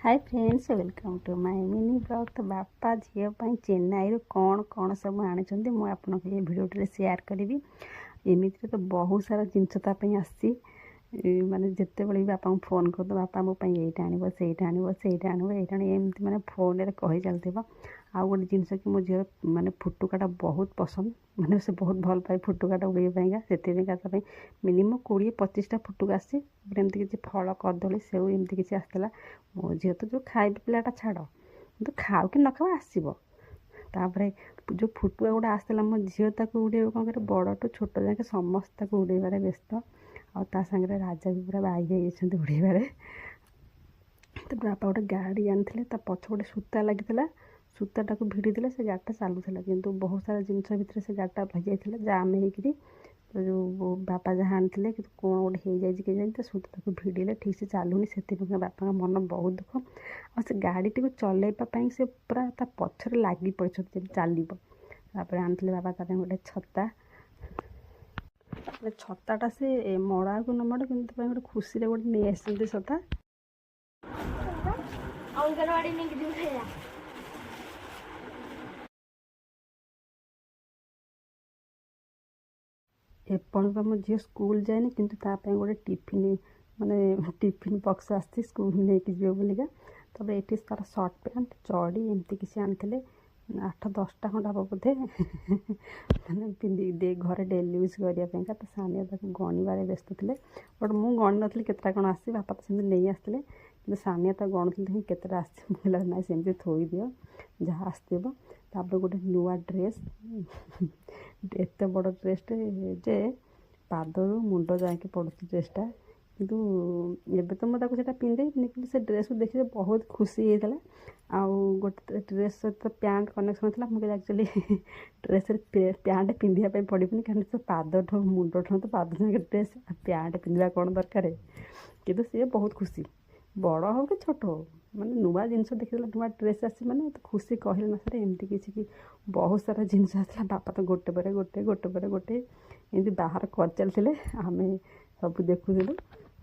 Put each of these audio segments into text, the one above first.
Hi friends, welcome to my mini vlog। ତ ବାପା ଝିଅ ପାଇଁ ଚେନ୍ନାଇରୁ କ'ଣ କ'ଣ ସବୁ ଆଣିଛନ୍ତି, ମୁଁ ଆପଣଙ୍କୁ ଏ ଭିଡ଼ିଓଟିରେ ସେୟାର କରିବି। ଏମିତିରେ ତ ବହୁତ ସାରା ଜିନିଷ ତା ପାଇଁ ଆସିଛି। ମାନେ ଯେତେବେଳେ ବି ବାପାଙ୍କୁ ଫୋନ୍ କରିଦେବ, ବାପା ମୋ ପାଇଁ ଏଇଟା ଆଣିବ, ସେଇଟା ଆଣିବ, ସେଇଟା ଆଣିବ, ଏଇଟା ଆଣିବ, ଏମିତି ମାନେ ଫୋନ୍ରେ କହି ଚାଲିଥିବ। ଆଉ ଗୋଟେ ଜିନିଷ କି ମୋ ଝିଅର ମାନେ ଫୁଟୁକାଟା ବହୁତ ପସନ୍ଦ, ମାନେ ସେ ବହୁତ ଭଲ ପାଏ ଫୁଟୁକାଟା ଉଡ଼େଇବା ପାଇଁକା। ସେଥିପାଇଁକା ତା ପାଇଁ ମିନିମମ୍ 20-25ଟା ଫୁଟୁକା ଆସିଛି। ତାପରେ ଏମିତି କିଛି ଫଳ, କଦଳୀ, ସେଉ ଏମିତି କିଛି ଆସିଥିଲା। ମୋ ଝିଅ ତ ଯେଉଁ ଖାଇବା ପିଲାଟା ଛାଡ଼, କିନ୍ତୁ ଖାଉ କି ନ ଖାଉ ଆସିବ। ତାପରେ ଯେଉଁ ଫୁଟୁକା ଗୁଡ଼ା ଆସିଥିଲା, ମୋ ଝିଅ ତାକୁ ଉଡ଼େଇବ କ'ଣ କରିବ, ବଡ଼ଠୁ ଛୋଟ ଯାକେ ସମସ୍ତେ ତାକୁ ଉଡ଼େଇବାରେ ବ୍ୟସ୍ତ। ଆଉ ତା ସାଙ୍ଗରେ ରାଜା ବି ପୁରା ବାଇ ହେଇଯାଇଛନ୍ତି ଉଡ଼େଇବାରେ। ତାପରେ ବାପା ଗୋଟେ ଗାଡ଼ି ଆଣିଥିଲେ, ତା ପଛ ଗୋଟେ ସୂତା ଲାଗିଥିଲା, ସୂତାଟାକୁ ଭିଡ଼ିଦେଲେ ସେ ଗାଡ଼ିଟା ଚାଲୁଥିଲା। କିନ୍ତୁ ବହୁତ ସାରା ଜିନିଷ ଭିତରେ ସେ ଗାଡ଼ିଟା ରହିଯାଇଥିଲା ଜାମ୍ ହେଇକିରି। ତ ଯେଉଁ ବାପା ଯାହା ଆଣିଥିଲେ, କିନ୍ତୁ କ'ଣ ଗୋଟେ ହେଇଯାଇଛି କେଜାଣି, ତ ସୂତାଟାକୁ ଭିଡ଼ିଲେ ଠିକ୍ ସେ ଚାଲୁନି। ସେଥିପାଇଁ ବାପାଙ୍କ ମନ ବହୁତ ଦୁଃଖ। ଆଉ ସେ ଗାଡ଼ିଟିକୁ ଚଲେଇବା ପାଇଁ ସେ ପୁରା ତା ପଛରେ ଲାଗି ପଡ଼ିଛନ୍ତି ଯେମିତି ଚାଲିବ। ତାପରେ ଆଣିଥିଲେ ବାପା ତା ପାଇଁ ଗୋଟେ ଛତା। ତାପରେ ଛତାଟା ସେ ମଡ଼ାକୁ ନ ମଡ଼େ, କିନ୍ତୁ ତା ପାଇଁ ଗୋଟେ ଖୁସିରେ ଗୋଟେ ନେଇ ଆସିଛନ୍ତି ଛତା। ଅଙ୍ଗନବାଡ଼ି ନେଇକି ଯିବୁ ଖାଇବା। ଏପର୍ଯ୍ୟନ୍ତ ମୋ ଝିଅ ସ୍କୁଲ ଯାଇନି, କିନ୍ତୁ ତା ପାଇଁ ଗୋଟେ ଟିଫିନ୍, ମାନେ ଟିଫିନ୍ ବକ୍ସ ଆସିଛି ସ୍କୁଲ ନେଇକି ଯିବ ବୋଲିକା। ତାପରେ ଏଠି ତାର ସର୍ଟ ପ୍ୟାଣ୍ଟ, ଚଡ଼ି ଏମିତି କିଛି ଆଣିଥିଲେ। 8-10ଟା ଖଣ୍ଡେ ହେବ ବୋଧେ, ମାନେ ପିନ୍ଧିକି ଦେଇ ଘରେ ଡେଲି ୟୁଜ୍ କରିବା ପାଇଁକା। ତ ସାନିଆ ତାକୁ ଗଣିବାରେ ବ୍ୟସ୍ତ ଥିଲେ, ବଟ୍ ମୁଁ ଗଣି ନଥିଲି କେତେଟା କ'ଣ ଆସିଛି। ବାପା ତ ସେମିତି ନେଇ ଆସିଥିଲେ, କିନ୍ତୁ ସାନିଆ ତାକୁ ଗଣୁଥିଲେ ହିଁ କେତେଟା ଆସିଛି। ମୁଁ କହିଲି ନାଇଁ, ସେମିତି ଥୋଇଦିଅ ଯାହା ଆସିଥିବ। ତାପରେ ଗୋଟେ ନୂଆ ଡ୍ରେସ୍, ଏତେ ବଡ଼ ଡ୍ରେସ୍ଟେ ଯେ ପାଦରୁ ମୁଣ୍ଡ ଯାଇକି ପଡ଼ୁଛି ଡ୍ରେସ୍ଟା। କିନ୍ତୁ ଏବେ ତ ମୁଁ ତାକୁ ସେଇଟା ପିନ୍ଧେଇବିନି, କିନ୍ତୁ ସେ ଡ୍ରେସ୍କୁ ଦେଖିଲେ ବହୁତ ଖୁସି ହେଇଥିଲା। ଆଉ ଗୋଟେ ଡ୍ରେସ୍ ସହିତ ପ୍ୟାଣ୍ଟ କନେକ୍ସନ୍ ଥିଲା। ମୁଁ କହିଲି ଆକ୍ଚୁଆଲି ଡ୍ରେସ୍ରେ ପ୍ୟାଣ୍ଟ ପିନ୍ଧିବା ପାଇଁ ପଡ଼ିବନି, କାରଣ ସେ ପାଦଠୁ ମୁଣ୍ଡଠୁ ତ ପାଦ ଯାକେ ଡ୍ରେସ୍, ଆଉ ପ୍ୟାଣ୍ଟ ପିନ୍ଧିବା କ'ଣ ଦରକାର। କିନ୍ତୁ ସିଏ ବହୁତ ଖୁସି, ବଡ଼ ହଉ କି ଛୋଟ ହଉ, ମାନେ ନୂଆ ଜିନିଷ ଦେଖିଦେଲା, ନୂଆ ଡ୍ରେସ୍ ଆସିଛି ମାନେ ତ ଖୁସି କହିଲେ ନ ସରେ। ଏମିତି କିଛି କି ବହୁତ ସାରା ଜିନିଷ ଆସିଲା। ବାପା ତ ଗୋଟେ ପରେ ଗୋଟେ, ଗୋଟେ ପରେ ଗୋଟେ ଏମିତି ବାହାର କରିଚାଲିଥିଲେ, ଆମେ ସବୁ ଦେଖୁଥିଲୁ।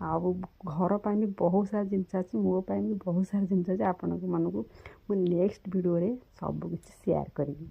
ଆଉ ଘର ପାଇଁ ବି ବହୁତ ସାରା ଜିନିଷ ଅଛି, ମୋ ପାଇଁ ବି ବହୁତ ସାରା ଜିନିଷ ଅଛି। ଆପଣଙ୍କ ମାନଙ୍କୁ ମୁଁ ନେକ୍ସଟ ଭିଡ଼ିଓରେ ସବୁ କିଛି ସେୟାର କରିବି।